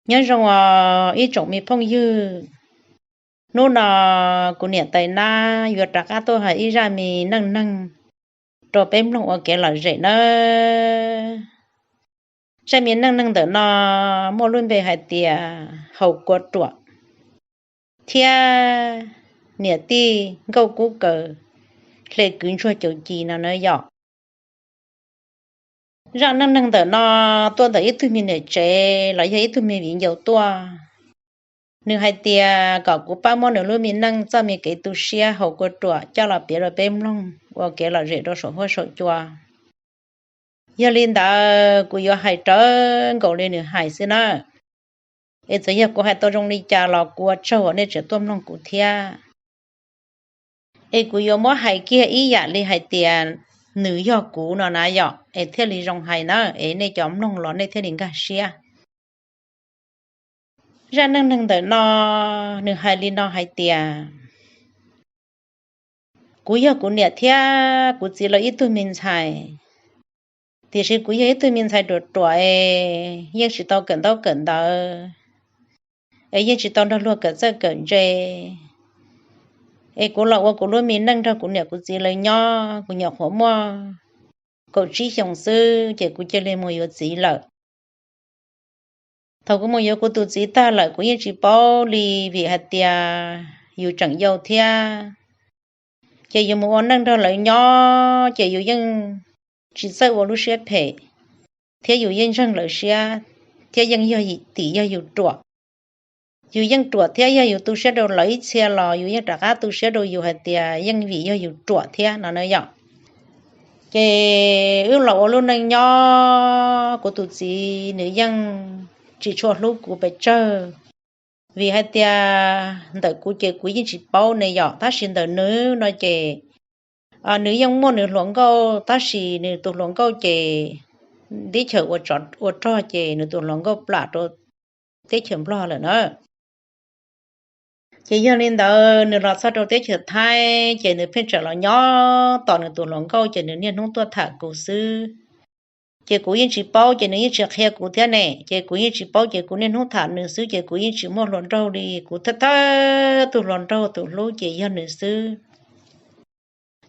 Nyob zoo os ib tsoom me phooj ywg, hnub no kuv niam tais nab yuav rov qab tuaj hais ib zaj me neej neeg rau peb mloog ua kev lom zem nawb. Zaj me neej neeg ntawm no muaj lub npe hais tias Haus Kua Ruam thiab niam tij Nkauj Kub Kaws hle kwv ntsuag caum ci no na yom. Zaj neej neeg ntawm no tuaj ntawm ib tug me niam tsev los yog ib tug me viv ncaus tuaj. Nws hais tias kom kuv pab muab nws lub me neej txoj me kev tu siab haus kua ruam coj los piav rau peb mloog ua kev lom zem rau saum huab saum cua. Yog li ntawd kuv yuav hais rawv nkaus li nws hais xwb na. Es txawm yog kuv hais tau zoo li cas los kuv ua tsaug uas nej tseem tuaj mloog kuv thiab. Es kuv yuav muab hais kiag ib yam li hais tias nws yog kuv no na yom, es thiaj li zoo hais na, es nej cov mloog los nej thiaj li nkag siab. Zaj neej neeg ntawm no nws hais li no hais tias, kuv yog kuv niam thiab kuv txiv lawv ib tug me ntxhais, tiam sis kuv yog ib tug me ntxhais ruam ruam es yeej tsis tau kawm ntaub kawm ntawv, es yeej tsis tau nrog luag kawm txawj kawm ntse. Es kuv los ua kuv lub me neej nrog kuv niam kuv txiv lawv nyob, kuv nyuam qhuav muaj kaum tsib xyoos xwb ces kuv cia li mus yuav txiv lawm. Thaum kuv mus yuav kuv tus txiv tag lawm kuv yeej tsis paub li vim hais tias yus tseem yau thiab, ces yus mus ua neej nrog lawv nyob ces yus yeej tsis txawj ua lub siab phem, thiab yus yeej ntseeg lawv siab, thiab yeej yog tim yog yus ruam. Yus yeej ruam thiab yog yus tu siab rau lawv ib txhia los yus yeej rov qab tu siab rau yus hais tias yeej vim yog yus ruam thiab no na yom. Ces wb los ua lub neej nyob kuv tus txiv nws yeej tsis tshua hlub kuv pes tsawg, vim hais tias ntawm kuv ces kuv yeej tsis paub ne yom, tab sis ntawm nws no ces nws yeej muaj nws hluas nkauj tab sis nws tus hluas nkauj ces teb chaws ua rog ces nws tus hluas nkauj plam rau teb chaws Nplog lawm na. Ces yog li ntawd nws los txog rau teb chaws Thaib ces nws pheej tseem los nyob tos nws tus hluas nkauj ces nws niaj hnub tuaj tham kuv xwb. Ces kuv yeej tsis paub ces nws yeej tsis qhia kuv thiab ne, ces kuv yeej tsis paub ces kuv niaj hnub tham nws xwb ces kuv yeej tsis muaj hluas nraug li, kuv thawj thawj tug hluas nraug tus hlub ces yog nws xwb.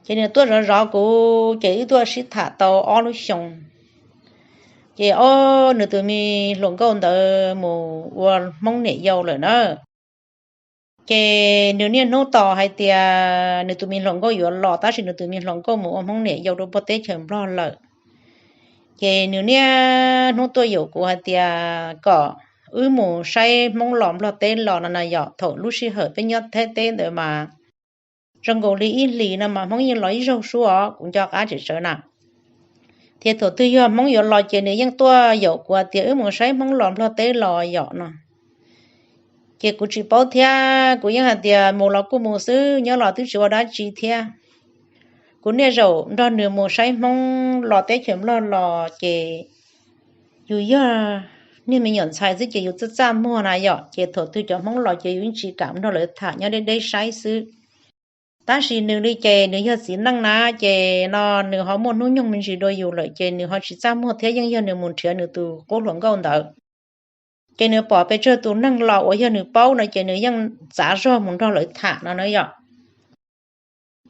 Ces nws tuaj zov zov kuv ces wb tuaj sib tham tau ob lub xyoo, ces ob nws tus me hluas nkauj ntawd mus ua Hmoob niam yau lawm na. Ces nws niaj hnub tos hais tias nws tus me hluas nkauj yuav los tab sis nws tus me hluas nkauj mus ua Hmoob niam yau rau puag teb chaws Nplog lawm. Ces nws niaj hnub tuaj yaum kuv hais tias kom wb mus saib Hmoob los Nplog teb los no na yom, thaum lub sij hawm peb nyob Thaib teb ntawd mas zoo nkaus li ib hlis no mas Hmoob yeej los ib zaug sub os, kuv nco qab tsem tsawv na. Ces thaum twg yog Hmoob yuav los ces nws yeej tuaj yaum kuv hais tias wb mus saib Hmoob los Nplog teb los yom no. Ces kuv tsis paub thiab, kuv yeej hais tias mus los kuj mus xwb, nyob los twb tsis ua dab tsi thiab. Kuv niaj zaum nrog nws mus saib Hmoob los teb chaws Nplog los ces yus yog niag me nyuam ntxhais xwb ces yus txaj txaj muag na yom, ces thaum twg cov Hmoob los ces yus yeej tsis kam nrog lawv tham, nyob deb deb saib xwb. Tab sis nws li ces nws yog txiv neej na, ces no nws ho muaj hnub nyoog me ntsis dua yus lawm ces nws ho tsis txaj muag thiab, yeej yog nws mus nrhiav nws tus qub hluas nkauj ntawd. Ces nws pom pes tsawg tus neeg los uas yog nws paub no ces nws yeej txav zog mus nrog lawv tham no na yom.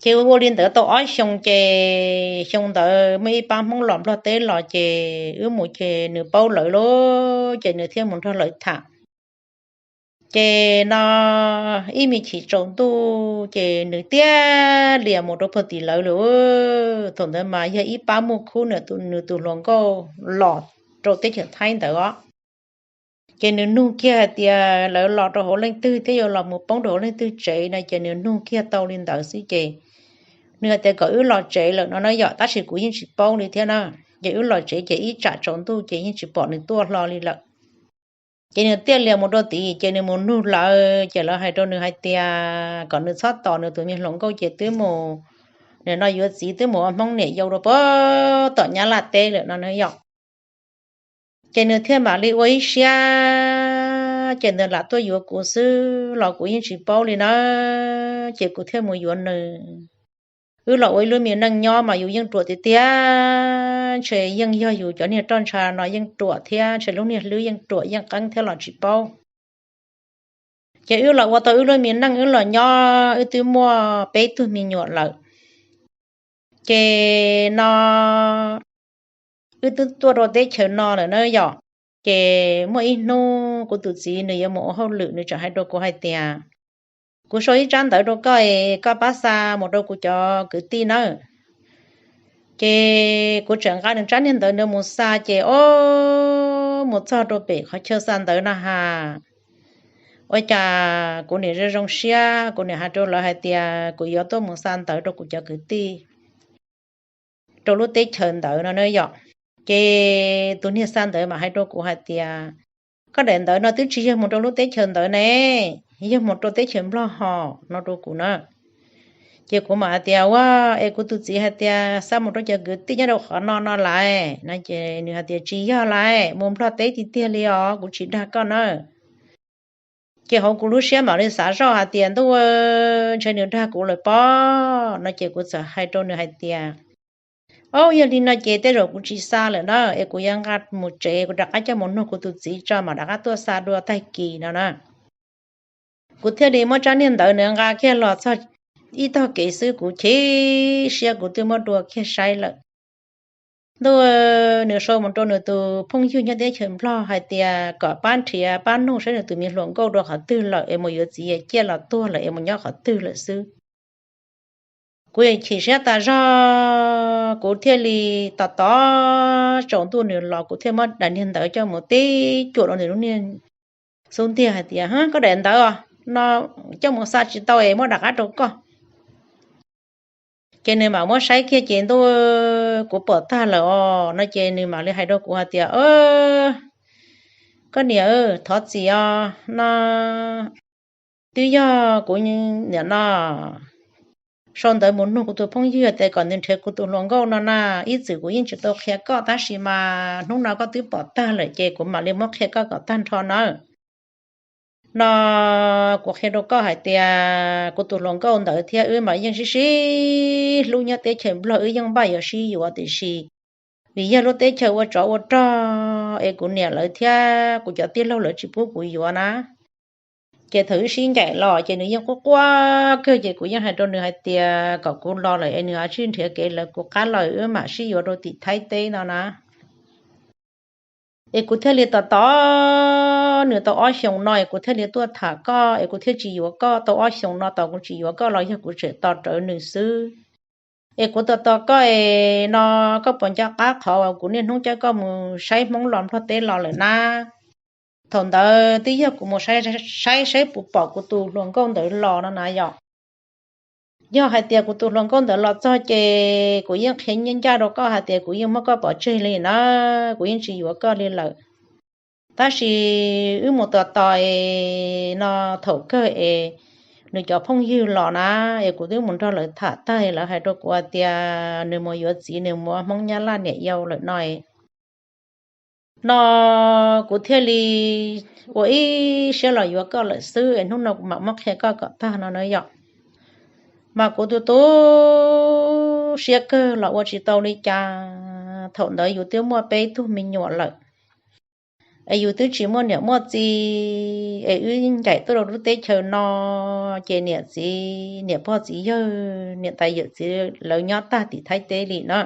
Ces ua ua li ntawd tau ob xyoo ces xyoo ntawd muaj ib pab Hmoob los Nplog teb los ces wb mus ces nws paub lawv lawm ces nws thiaj mus nrog lawv tham. Ces no ib me chim tsaus ntuj ces nws tiag lias mus rau puag tim lawv lawm. Thaum ntawd mas yog ib pab muaj khub nws tus hluas nkauj los rau teb chaws Thaib ntawd os. Ces nws nug kiag hais tias lawv los rau hauv leej twg thiab yuav los mus poob rau hauv leej twg tsev no ces nws nug kiag tau li ntawd xwb ces nws hais tias kom wb los tsev lawm no na yom, tab sis kuv yeej tsis paub li thiab na. Ces wb los tsev ces ib tsam tsaus ntuj ces yeej tsis pom nws tuaj hlo li lawm. Ces nws tiaj lias mus rau tid ces nws mus nug lawv ces lawv hais rau nws hais tias kom nws txhob tos nws tus me hluas nkauj ces twb mus, nim no yuav txiv twb mus ua Hmoob niam yau rau puag tom Nyab Laj teb lawm no na yom. Ces nws thiaj mam li ua ib siab ces nws lam tuaj yuav kuv xwb los kuv yeej tsis paub li na. Ces kuv thiaj mus yuav nws. Wb los ua ib lub me neej nyob mas yus yeej ruam tiag tiag. ntshe yeej yog yus cov niag roj ntsha no yeej ruam thiab ntshe lub niag hlwb yeej ruam yeej qeeb thiab los tsis paub. Ces wb los ua tau wb lub me neej wb los nyob wb twb muaj peb tug me nyuam lawm. Ces no wb twb tuaj rau teb chaws no lawm na yom. Ces muaj ib hnub kuv tus txiv nws yuav mus ua hauj lwm nws tseem hais rau kuv hais tias, kuv sau ib tsab ntawv rau koj es koj pab xa mus rau kuv cov kwv tij nawb. Ces kuv tseem nqa nws tsab niag ntawv ntawd mus xa ces o, mus txog rau pem qhov chaw xa ntawv na has, ua cas kuv niam zoo zoo siab kuv niam hais rau lawv hais tias kuv yuav tuaj mus xa ntawv rau kuv cov kwv tij rau lub teb chaws ntawd no na yom. Ces tus niag xa ntawv mas hais rau kuv hais tias, koj daim ntawv no twb tsis yog mus rau lub teb chaws ntawd ne, yog mus rau teb chaws Nplog hos no rau kuv na. Ces kuv mam hais tias, ua, es kuv tus txiv hais tias xa mus rau cov kwv tij nyob rau qhov no no lais no ces nws hais tias tsis yog lais, mus Nplog teb tiag tiag li os, kuv tsis dag koj na. Ces hauv kuv lub siab mam li xav zoj hais tias ntuj, ntshe nws dag kuv lawm pob no ces kuv txawm hais rau nws hais tias, o, yog li no ces tej zaum kuv tsis xa lawm na, es kuv yuav nqa mus tsev kuv rov qab coj mus nug kuv tus txiv tso mam rov qab tuaj xa dua tag kis no na. Kuv thiaj li muab tsab niag ntawv nws nqa kiag los txog ib tog kev xwb kuv chim siab kuv twb muab dua kiag saib lawm. Ntuj, nws sau mus rau nws tus phooj ywg nyob teb chaws Nplog hais tias kom pab nrhiav pab nug saib nws tus me hluas nkauj dua qhov twg lawm es mus yuav txiv ciaj los tuag lawm es mus nyob qhov twg lawm xwb. Kuv chim siab tas zog kuv thiaj li tos tos tsaus ntuj nws los kuv thiaj muab daim niag ntawv coj mus tib cuam rau nws lub niag xub ntiag hais tias, koj daim ntawv os no coj mus xa tsis tau es muab rov qab rau koj. Ces nws mam muab saib kiag ces ntuj, kuv pom tag lawm os no ces nws mam li hais rau kuv hais tias, koj niam, thov txim os no, twb yog kuv niam no sau ntawv mus nug kuv tus phooj ywg tias kom nws nrhiav kuv tus hluas nkauj no na, ib txwm kuv yeej tsis tau qhia koj tab sis mas hnub no koj twb pom tag lawm ces kuv mam li muab qhia koj kom tag nrho nawb. No kuv qhia rau koj hais tias kuv tus hluas nkauj ntawd thiab wb mas yeej sib sib hlub nyob teb chaws Nplog, wb yeej npaj yuav sib yuav tiam sis vim yog lub teb chaws ua tsov ua rog es kuv niam lawv thiab kuv cov tij laug lawv tsis pub kuv yuav na. Ces thaum wb sib ncaim los ces nws yeej quaj quaj kawg ces kuv yeej hais rau nws hais tias kom kuv los lawm es nws ho tsij nrhiav kev lawv kuv qab los wb mam sib yuav rau tim Thaib teb no na. Es kuv thiaj li tos tos nws tau ob xyoos no es kuv thiaj li tuaj tham koj es kuv thiaj tsis yuav koj. Tau ob xyoos no tos kuv tsis yuav koj los yog kuv tseem tos rawv nws xwb. Es kuv tos tos koj es no koj puas nco qab qhov uas kuv niaj hnub coj koj mus saib Hmoob los Nplog teb los lawm na? Thaum ntawd twb yog kuv mus saib saib puas pom kuv tus hluas nkauj ntawd los no na yom. Yog hais tias kuv tus hluas nkauj ntawd los txog ces kuv yeej qhia ncaj ncaj rau koj hais tias kuv yeej muab koj pov tseg li na, kuv yeej tsis yuav koj li lawm. Tab sis wb mus tos tos es no thaum kawg es nws cov phooj ywg los na, es kuv twb mus nrog lawv tham tag lawv hais rau kuv hais tias nws mus yuav txiv nws muaj Hmoob Nyab Laj niam yau lawm no. No kuv thiaj li ua ib siab los yuav koj lawm xwb es hnub no kuv mam muab qhia koj kom tag no na yom. Mas kuv tu tu siab kawg los ua tsis tau li cas. Thaum ntawd yus twb muaj peb tug me nyuam lawm es yus twb tsis muaj niam muaj txiv es wb ncaim tuaj rau lub teb chaws no ces niam txiv niam pog txiv yawg niam tais yawm txiv lawv nyob tag tim Thaib teb li na.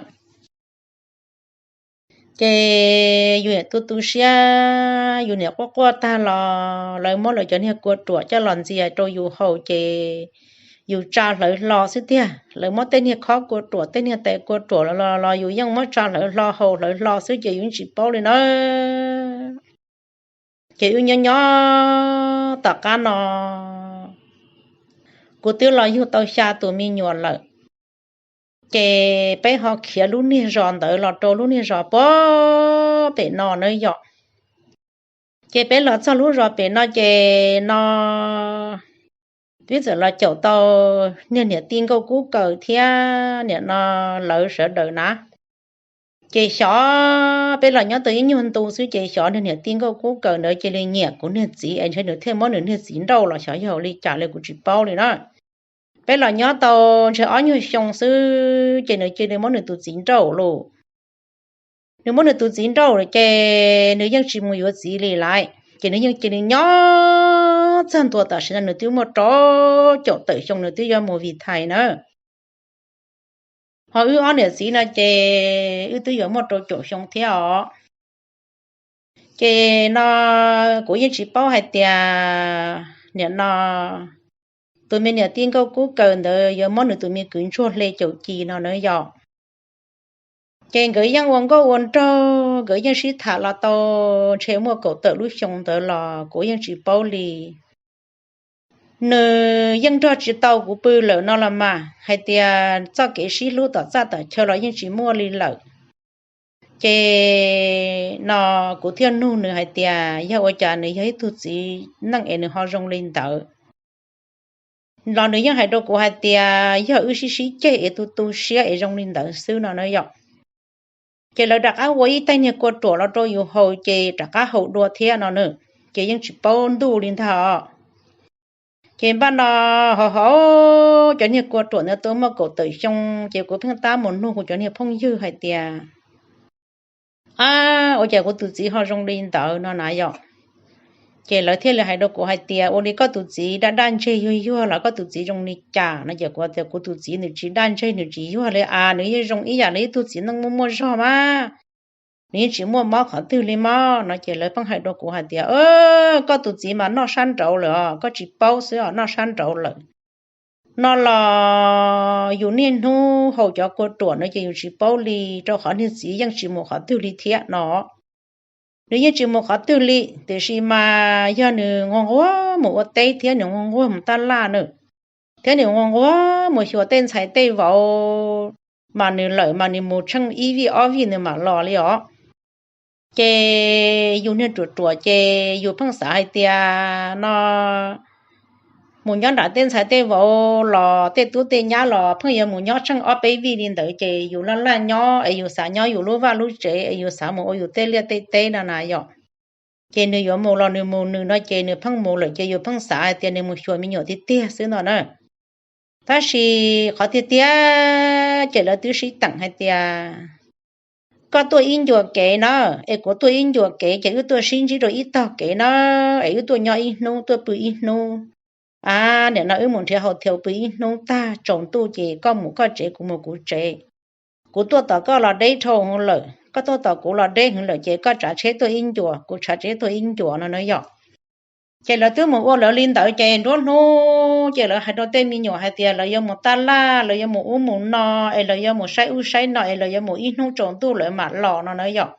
Ces yus niam tu tu siab yus niam quaj quaj tag los lawv muab lawv cov niag kua ruam coj los ntxias rau yus haus ces yus tsa hlawv hlo xwb tiag. Lawv muab tej niag khob kua ruam tej niag tais kua ruam los los yus yeej muab tsa hlawv hlo haus hlawv hlo xwb ces yus tsis paub li na. Ces wb nyob nyob tom qab no kuv twb los yug tau xya tus me nyuam lawm. Ces peb ho khiav lub niag zos ntawd los rau lub niag zos puag pem no na yom. Ces peb los txog lub zos pem no ces no twb txawm los caum tau niag niam tij Nkauj Kub Kaws thiab niam no lawv sawv daws na. Ces xyov peb los nyob tau ib nyuag ntu xwb ces xyov niag niam tij Nkauj Kub Kaws ntawd cia li nyiam kuv niag txiv es ntshe nws thiaj muab nws niag txiv nrauj los xyov yog li cas li kuv tsis paub li na. Peb los nyob tau ntshe ob nyuag xyoo xwb ces nws cia li muab nws tus txiv nrauj lauj. nws muab nws tus txiv nrauj lawm ces nws yeej tsis mus yuav txiv li lawm. Ces nws yeej cia li nyob txog ntua tam sim no nws twb muaj rau caum tawm xyoo nws twb yuav mus vim thais na. Ho wb ob niam txiv no ces wb twb yuav muaj rau caum xyoo thiab os. Ces no kuv yeej tsis paub hais tias nim no tus me niam tij Nkauj Kub Kaws ntawd yuav muab nws tus me kwv ntsuag hle caum ci no na yom. Ces nkawd yeej ua nkauj ua nraug, nkawd yeej sib tham los tau ntshe muaj kaum tawm lub xyoo ntawd los kuv yeej tsis paub li. Nws yeej nrog tsis tau kuv pw lawm no los mas hais tias txoj kev sib hlub tom txaj tom chaw los yeej tsis muaj li lawm. Ces no kuv thiaj nug nws hais tias yog ua cas nws yog ib tug txiv neej es nws ho zoo li ntawd. Los nws yeej hais rau kuv hais tias yog wb sib sib ceg es tu tu siab es zoo li ntawd xwb no na yom. Ces lawv rov qab ua ib tais niag kua ruam los rau yus haus ces rov qab haus dua thiab no na. Ces yeej tsis paub ntuj li ntag. Ces npaj no ho ho cov niag kua ruam ntawd tuaj muaj kaum tawm xyoo ces kuv pheej tab mus nug kuv cov niag phooj ywg hais tias a, ua cas kuv tus txiv ho zoo li ntawd no na yom. Ces lawv thiaj li hais rau kuv hais tias ua li koj tus txiv daj daj ntseg yuag yuag los koj tus txiv zoo li cas no ces kuv tias kuv tus txiv nws tsis daj ntseg nws tsis yuag li as, nws yeej zoo ib yam li ib tug txiv neej muaj muaj zog mas, nws yeej tsis muaj mob qhov twg li mas no ces lawv pheej hais rau kuv hais tias koj tus txiv mas noj sab nraud lawm os, koj tsis paub xwb os, noj sab nraud lawm. No los yus niaj hnub haus cov kua ruam no ces yus tsis paub li, rau qhov niag txiv yeej tsis mus qhov twg li thiab no. Nws yeej tsis mus qhov twg li, tiam sis mas yog nws nquag nquag mus ua teb thiab nws nquag nquag mus taj laj na, thiab nws nquag nquag mus xyuas tej ntxhais tej vauv mas nws lawm mas nws mus tsheej ib vij ob vij nws mam los li os. Ces yus niag ruam ruam ces yus pheej xav hais tias no mus nyob nram tej ntxhais tej vauv los tej tub tej nyab los pheej yuav mus nyob tsheej ob peb vij li ntawd ces yus laj laj nyob es yus xav nyob yus lub vaj lub tsev es yus xav mus ua yus tej liaj tej teb no na yom. Ces nws yuav mus los nws mus nws no ces nws pheej mus lawm ces yus pheej xav hais tias nws mus xyuas me nyuam tiag tiag xwb no na. Tab sis qhov tiag tiag ces lawv twb sib teem hais tias koj tuaj ib ncua kev na, es kuv tuaj ib ncua kev ces wb tuaj sib ntsib rau ib tog kev na, es wb tuaj nyob ib hnub tuaj pw ib hnub. A, nim no wb mus nrhiav haus thiaus pw ib hnub tag tsaus ntuj ces koj mus koj tsev kuv mus kuv tsev. Kuv tuaj tom koj los deb dhau hwv lawm, koj tuaj tom kuv los deb hwv lawm ces koj tsav tsheb tuaj ib ncua kuv tsav tsheb tuaj ib ncua no na yom. Ces lawv twb mus ua lawv li ntawd ces nruab hnub ces lawv hais rau tej me nyuam hais tias lawv yuav mus taj laj, lawv yuav mus ub mus no, es lawv yuav mus saib ub saib no, es lawv yuav mus ib hnub tsaus ntuj lawv mam los no na yom.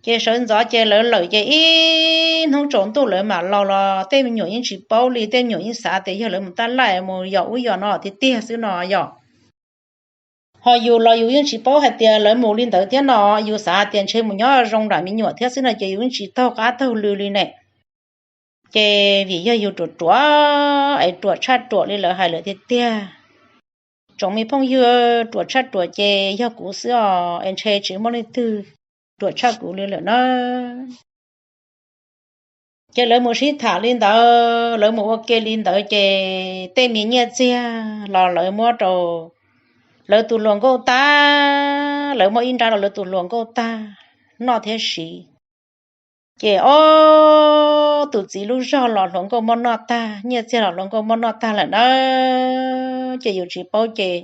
Ces sawv ntxov ces lawv lawm ces ib hnub tsaus ntuj lawv mam los los tej me nyuam yeej tsis paub li, tej me nyuam yeej xav tias yog lawv mus taj laj mus yos ub yos no tiag tiag xwb no yom. Ho yus los yus yeej tsis paub hais tias lawv mus li ntawd thiab no, yus xav hais tias ntshe mus nyob zoo nram me nyuam thiab xwb no ces yus yeej tsis taug qab taug lw li ne. Ces vim yog yus ruam ruam es ruam tshaj ruam li lawv hais lawm tiag tiag. Tsoom me phooj ywg, ruam tshaj ruam ces yog kuv xwb os, es ntshe tsis muaj leej twg ruam tshaj kuv li lawm na. Ces lawv mus sib tham li ntawd, lawv mus ua ke li ntawd ces tej me nyiaj txiag los lawv muab rau lawv tus hluas nkauj tag, lawv muab ib nrab rau lawv tus hluas nkauj tag noj thiab siv. Ces ob tus txiv lub zog los hluas nkauj muab noj tag, nyiaj txiag los hluas nkauj muab noj tag lawm na. Ces yus tsis paub ces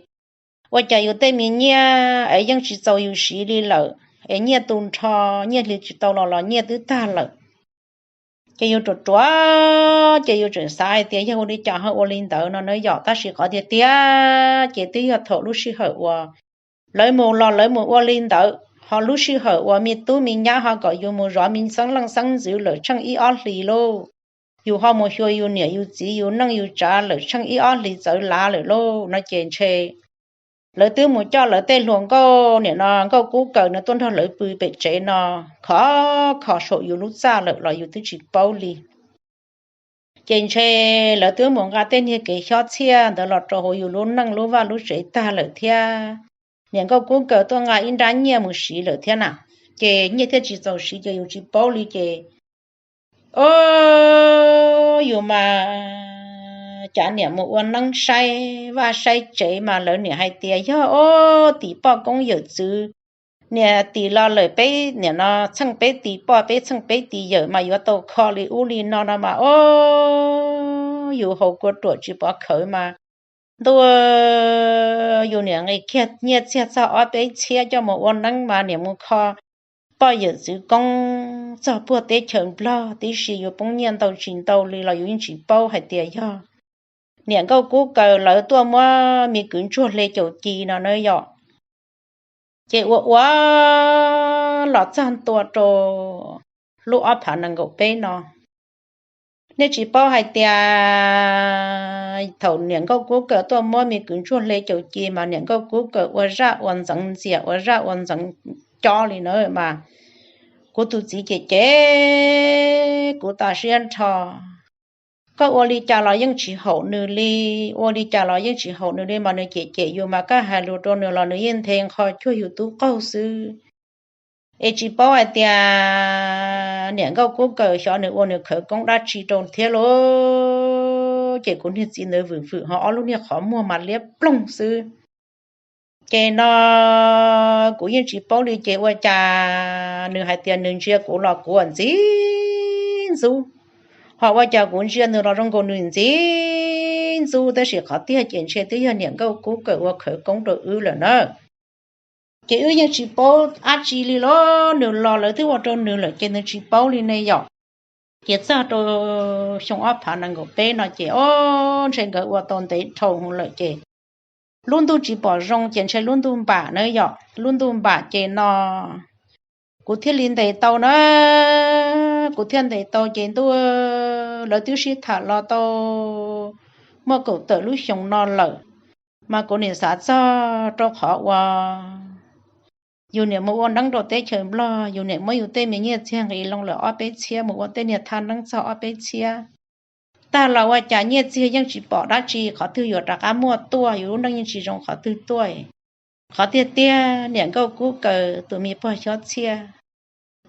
ua cas yus tej me nyiaj es yeej tsis txaus yus siv li lawm, es nyiaj tu nrho, nyiaj hli tsis tau los los nyiaj twb tag lawm. Ces yus ruam ruam ces yus tseem xav hais tias yog ua li cas ho ua li ntawd no na yom, tab sis qhov tiag tiag ces twb yog thaum lub sij hawm uas lawv mus los lawv mus ua li ntawd, ho lub sij hawm uas me tub me nyab ho kom yus mus zov me xeeb leej xeeb ntxwv lawm tsheej ib ob hlis lauj, yus ho mus xyuas yus niam yus txiv yus neej yus tsav lawm tsheej ib ob hlis txawv lav lawm lauj no ces ntshe lawv twb mus coj lawv tej hluas nkauj, nim no nkauj kub kaws no tuaj nrog lawv pw pem tsev no, khov kho saum yus lub txaj lawm los yus twb tsis paub li. Ces ntshe lawv twb mus nqa tej niag kev xyob txhiaj ntawd los rau hauv yus lub neej lub vaj lub tsev tag lawm thiab. Niam nkauj kub kaws tuaj nqa ib nrab nyiaj mus siv lawm thiab na, ces nyiaj thiaj tsis txaus siv ces yus tsis paub li ces o, yus mas cav niam mus ua neeb saib vaj saib tsev mas lawv niam hais tias yog o, tim poj koob yawm txwv niam tim los lawm peb niam no txheej peb tis poj, peb txheej peb tis yawm mas yuav tau kho li ub li no no mas, ob, yus haus kua ruam tsis pov khawv mas ntuj, yus niam nqis kiag nyiaj txiag txog ob peb txhiab coj mus ua neeb mas niam mus kho poj yawm txwv koob txog puag teb chaws Nplog tib si, yus poob nyiaj ntau tsis ntau li los yus yeej tsis paub hais tias yog niam nkauj kub kaws lawv tuaj muab me kwv ntsuag hle caum ci no na yom. Ces ua ua los txog ntua rau lub ob phav nees nkaum peb no, nej tsis paub hais tias thaum niam nkauj kub kaws tuaj muab me kwv ntsuag hle caum ci mas niam nkauj kub kaws ua zaj ua ntxeev ntxias, ua zaj ua ntxeev cob li na mas kuv tus txiv ces cem kuv tas siab nrho. Koj ua li cas los yeej tsis haum nws li, ua li cas los yeej tsis haum nws li mas nws cem cem yus mas koj hais lus rau nws los nws yeej nthe nqho cuag yus tub qaug xwb. Es tsis paub hais tias niam nkauj kub kaws xyov nws ua nws khawv koob dab tsi rau thiab lauj. Ces kuv niag txiv ntawd vwm vwm ho ob lub niag qhov muag mas liab ploog xwb. Ces no kuv yeej tsis paub li ces ua cas nws hais tias nws ntsia kuv los kuv ntxim ntxub, ho ua cas kuv ntsia nws los zoo nkaus nws ntxim ntxub, tab sis qhov tiag ces ntshe twb yog niam nkauj kub kaws ua khawv koob rau wb lawm na. Ces wb yeej tsis paub dab tsi li los nws los lawv twb ua rau nws lawm ces nws tsis paub li ne yom. Ces txog rau xyoo ob phav nees nkaum peb no ces ob ntshe nkawd ua tau ntev dhau lawm ces lub ntuj tsis pom zoo ces ntshe lub ntuj npam na yom, lub ntuj npam ces no kuv thiaj li ntes tau na. Kuv thiaj ntes tau ces ntuj, lawv twb sib tham los tau muaj kaum tawm lub xyoo no lawm, mas kuv niam xav txog rau qhov uas yus niam mus ua neeb rau teb chaws Nplog, yus niam muab yus tej me nyiaj txiag nqis loo lawm ob peb txhiab mus ua tej niag thaj neeb txog ob peb txhiab. Tag los ua cas nyiaj txiag yeej tsis pom dab tsi qhov twg yuav rov qab muaj tuaj, yus lub neej yeej tsis zoo qhov twg tuaj. Qhov tiag tiag niam nkauj kub kaws tus me pog xyob txhiaj,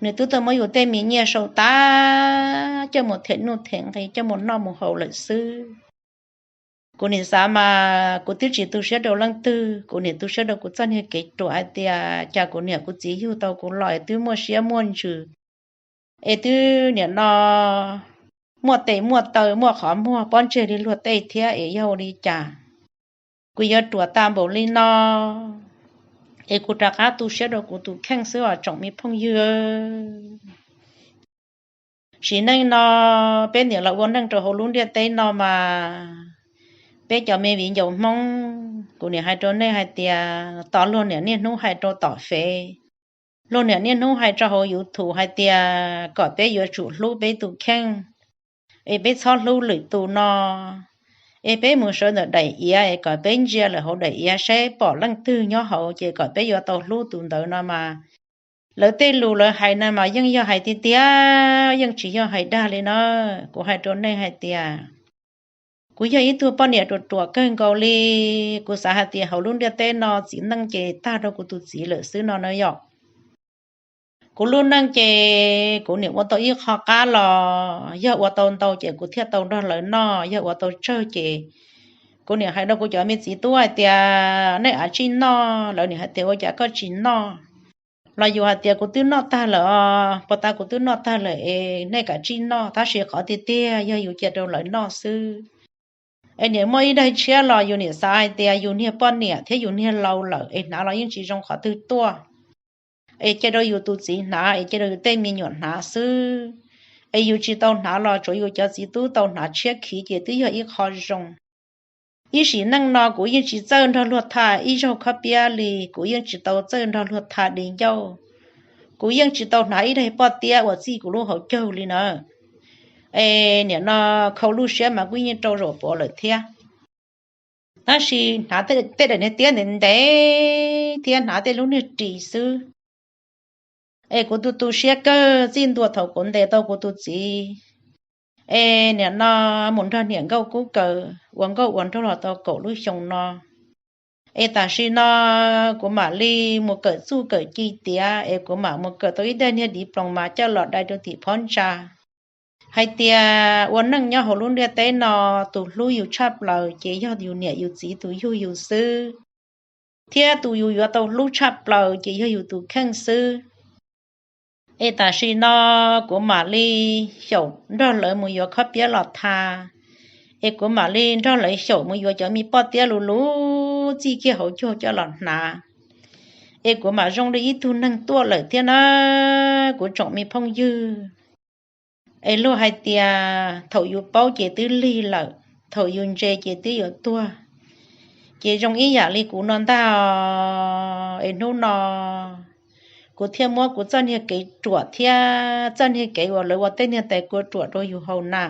nws twb tau muab yus tej me nyiaj sau tas coj mus them nuj them nqi, coj mus noj mus haus lawm xwb. Kuv niam xav mas kuv twb tsis tu siab rau leej twg, kuv niam tu siab rau kuv txoj niag kev ruam hais tias cas kuv niam kuv txiv yug tau kuv los es twb muaj siab muaj ntsws, es twb niam no muaj tes muaj taw muaj qhov muag pob ntseg li luag tej thiab es yog ua li cas kuv yuav ruam tag npaum li no, es kuv rov qab tu siab rau kuv tus kheej xwb os tsoom me phooj ywg. Sim neej no peb niam los ua neej rau hauv lub ntiaj teb no mas peb cov me viv ncaus Hmoob, kuv niam hais rau nej hais tias tos luag niam niaj hnub hais rau tom Fev, luag niam niaj hnub hais rau hauv YouTube hais tias kom peb yuav tsum hlub peb tus kheej, es peb txhob hlub lwm tus no, es peb mus sawv ntawm daim iav es kom peb ntsia lawm hauv daim iav saib pom leej twg nyob hauv ces kom peb yuav tau hlub tus ntawd no mas, lawv tej lus lawv hais na mas yeej yog hais tiag tiag, yeej tsis yog hais dag li na. Kuv hais rau nej hais tias kuv yog ib tug poj niam ruam ruam kawg nkaus li. Kuv xav hais tias hauv lub ntiaj teb no txiv neej ces tag rau kuv tus txiv lawm xwb no na yom. Kuv lub neej ces kuv niam ua tau ib qho qab los yog ua tau ntau ces kuv thiaj tau nrog lawv noj, yog ua tau tsawg ces kuv niam hais rau kuv cov me txiv tub hais tias nej kav tsij noj, lawv niam hais tias ua cas koj tsis noj, los yus hais tias kuv twb noj tag lawm os, puag ta kuv twb noj tag lawm es nej kav tsij noj, tab sis qhov tiag tiag yog yus cia rau lawv noj xwb. Es niam muaj ib daim tshiab los yus niam xav hais tias yus niag poj niam thiab yus niag laus lawm es hnav los yeej tsis zoo qhov twg tuaj, es cia rau yus tus txiv hnav, es cia rau yus tej me nyuam hnav xwb. Es yus tsis tau hnav los tsuav yus cov txiv tub tau hnav tshiab khiv ces twb yog ib qho zoo. Ib sim neej no kuv yeej tsis txawj nrog luag tham ib zaug khob piab li, kuv yeej tsis tau txawj nrog luag tham di ncauj, kuv yeej tsis tau hnav ib daim poj tiab uas txij kuv lub hauv caug li na. Es niam no khau lub siab mas kuj yeej rau zaum puav lawm thiab. Tab sis hnav tej daim niag tiab ntev ntev thiab hnav tej lub niag ris xwb. Es kuv tu tu siab kawg txij ntua thaum kuv ntes tau kuv tus txiv, es niam no mus nrog niam nkauj kub kaws ua nkauj ua nraug los tau kaum lub xyoo no. Es tam sim no kuv mam li mus kawm txuj kawm ci tiav es kuv mam mus kawm tau ib daim niag div ploos mas coj los dai rau tim phab ntsa hais tias ua neej nyob hauv lub ntiaj teb no, tus hlub yus tshaj plaws ces yog yus niam yus txiv tus yug yus xwb. thiab tus yus yuav tau hlub tshaj plaws ces yog yus tus kheej xwb. Es tam sim no kuv mam li xyaum nrog lawv mus yuav khob piab los tha, es kuv mam li nrog lawv xyaum mus yuav cov me poj tiab lus lus txij kiag hauv caug coj los hnav, es kuv mam zoo li ib tug neeg tuaj lawm thiab na, kuv tsoom me phooj ywg. Es luag hais tias thaum yus paub ces twb lig lawm, thaum yus ntse ces twb yuav tuag. Ces zoo ib yam li kuv no ntag. Es hnub no kuv thiaj muab kuv txoj niag kev ruam thiab txoj niag kev uas lawv ua tej niag tais kua ruam rau yus haus na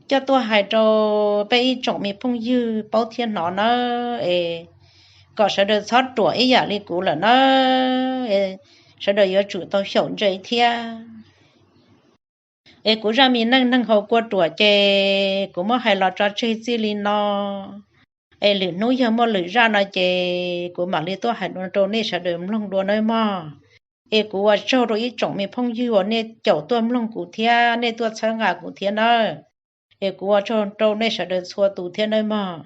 coj tuaj hais rau peb ib tsoom me phooj ywg paub thiab hnov nawb. Es kom sawv daws txhob ruam ib yam li kuv lawm nawb, sawv daws yuav tsum tau xyaum ntse thiab. Es kuv zaj me neej neeg haus kua ruam ces kuv muab hais los tso tseg txij li no. Es lwm hnub yog muaj lwm zaj no ces kuv mam li tuaj hais rau nej sawv daws mloog dua nawb mog. Es kuv ua tsaug rau ib tsoom me phooj ywg uas nej caum tuaj mloog kuv thiab nej tuaj txhawb nqa kuv thiab nawb. Es kuv ua tsaug rau nej sawv daws txhua tus thiab nawb mog.